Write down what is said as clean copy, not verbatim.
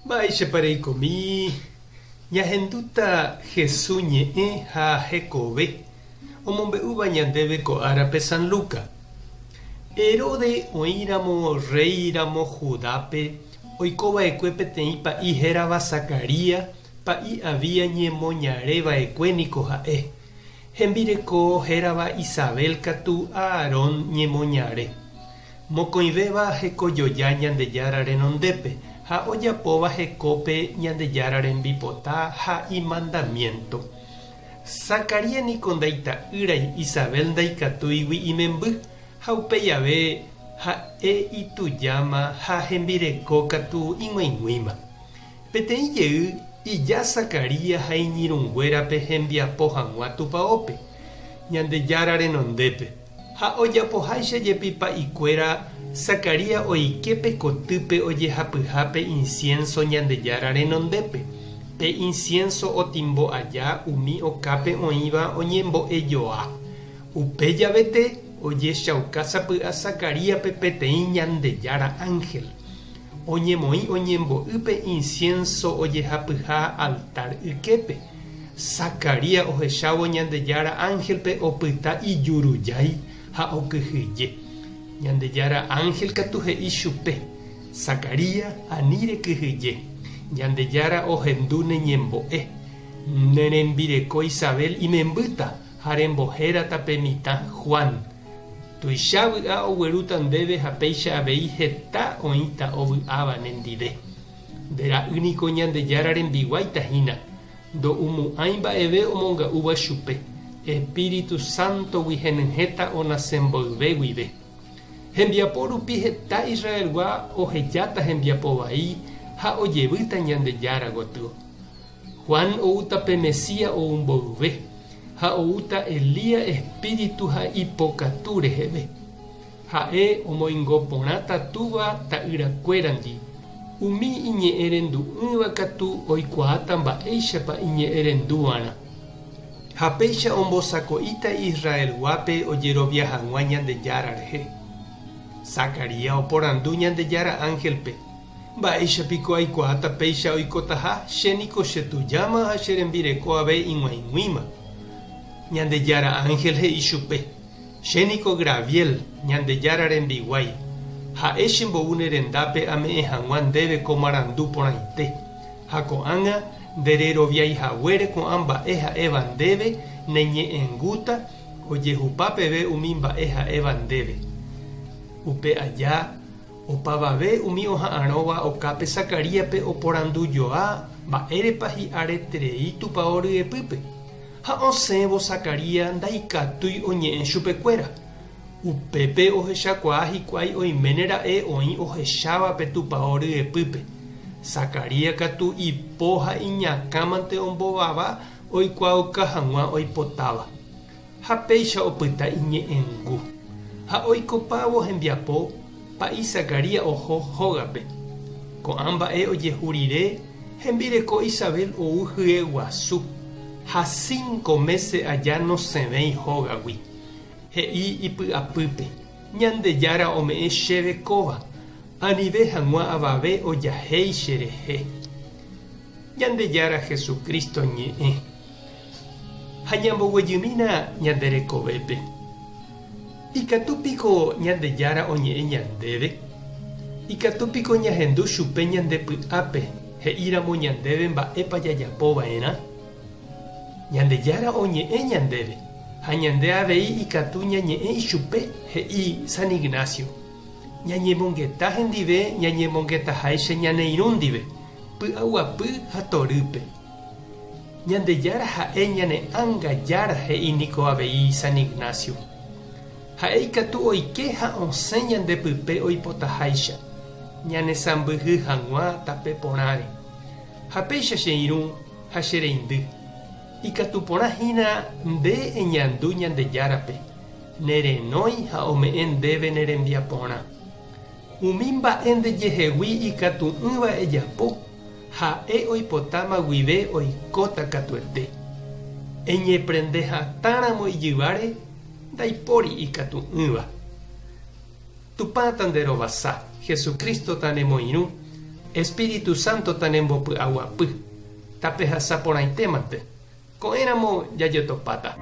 Mba'éichapa reikomi ñahendúta Hesu ñe'ẽ ha hekove omombe'úva ñandéve ko árape San Luca. Heróde oĩramo rréi ramo Judápe oiko va'ekue peteĩ pa'i hérava Zacarías, pa'i Abía ñemoñare va'ekue niko ha'e. Hembireko hérava Isabel katu Aarón ñemoñare. Mokõivéva hekojoja Ñandejára renondépe ha ojapóva hekópe Ñandejára rembipota ha imandamiénto. Zacarías niko ndaita'ýrai Isabel ndaikatúigui imemby, ha upéi ave ha'e itujáma ha hembireko katu ig̃uaig̃uíma. Peteĩ jey ija Zacarías ha iñirũnguérape hembiapo hag̃ua tupaópe, Ñandejára renondépe. Ha ojapoháicha jepi pa'ikuéra, Zacarías oike pe kotýpe ojehapyhápe insiénso Ñandejára renondépe. Pe insiénso otimbo aja umi okápe oĩva oñembo'e joa. Upe javete ojechauka sapy'a Zacaríaspe peteĩ Ñandejára ánhel. Oñemoĩ oñembo'y pe insiénso ojehapyha altár yképe. Zacarías ohechávo Ñandejára ánhelpe opyta ijurujái ha okyhyje. Ñandejára ánhel katu he'i chupe, Zacarías, ani rekyhyje. Ñandejára ohendu ne ñembo'e. Ne rembireko Isabel imembýta ha rembohérata pe mitã Juan. Tuicha vy'a oguerúta ndéve ha péicha avei heta oĩta ovy'áva nendive. Nde ra'y niko Ñandejára rembiguáita hína, ndo'umo'ãi mba'eve omonga'úva chupe, Espíritu Sántogui henyhẽta onase mboyve guive. Hembiapo rupi heta Israelgua ohejáta hembiapo vai ha ojevýta Ñandejára gotyo. Juan oúta pe Mesías ou mboyve, ha oúta Elías espíritu ha ipokatu reheve. Ha'e omoingo porãta túva ta'yrakuérandi, umi iñe'ẽrendu'ỹva katu oikuaáta mba'éichapa iñe'ẽrenduva'erã. Ha péicha ombosako'íta Israelguápe ojerovia hag̃ua Ñandejára rehe. Zacarías oporandu Ñandejára ánhelpe, Mba'éicha piko aikuaáta péicha oikotaha, che niko chetujáma ha che rembireko ave ig̃uaig̃uíma. Ñandejára ánhel he'i chupe, Che niko Graviel, Ñandejára rembiguái, ha'e chembou ne rendápe ame'ẽ hag̃ua ndéve ko marandu porãite. Ha ko'ág̃a nde reroviái haguére ko'ã mba'e ha'éva ndéve ne ñe'ẽngúta ojehupa peve umi mba'e ha'éva ndéve. Upe aja, opavave umi oha'arõva okápe Zacaríaspe oporandujoa mba'érepa hi'areterei tupao ryepýpe. Ha osẽvo Zacarías ndaikatúi oñe'ẽ chupekuéra. Upépe ohechakuaa hikuái oiméne ra'e oĩ ohecháva pe tupao ryepýpe. Zacarías katu ipo ha iñakãmante ombovava oikuaauka hag̃ua oipotáva. Ha péicha opyta iñe'ẽngu. Ha oikopávo hembiapo, pa'i Zacarías oho hógape. Ko'ã mba'e ojehu rire, hembireko Isabel ou hyeguasu, ha cinco mése aja nosẽvéi hógagui. He'i ipy'apýpe, Ñandejára ome'ẽ chéve kóva, anive hag̃ua avave ojahéi cherehe. Ñandejára Jesucristo ñe'ẽ. Ha ñamboguejymína ñande rekovépe. Ikatu piko Ñandejára oñe'ẽ ñandéve? Ikatu piko ñahendu chupe ñande py'ápe he'íramo ñandéve mba'épa jajapo va'erã? Ñandejára oñe'ẽ ñandéve, ha ñande avei ikatu ñañe'ẽ ichupe, he'i San Ignacio. Ñañemongeta hendive ñañemongetaháicha ñane irũ ndive, py'aguapy ha torýpe. Ñandejára ha'e ñane ánga Jára he'i niko avei San Ignacio. Ha'e ikatu oike ha osẽ ñande pype oipotaháicha, ñanesãmbyhy hag̃ua tape porãre. Ha péicha che irũ ha che reindy, ikatu porã hína nde eñandu Ñandejárape, ne renói ha ome'ẽ ndéve ne rembiaporã. Umi mba'e ndejehegui ikatu'ỹva ejapo, Ha'e oipotáma guive oikóta katuete. Eñeprende hatãramo ijyváre ndaipóri ikatu'ỹva. Tupã tanderovasa, Jesucristo tanemoirũ. Espíritu Santo tanembopy'aguapy. Tapehasa porãitémante. Ko'ẽramo jajetopáta.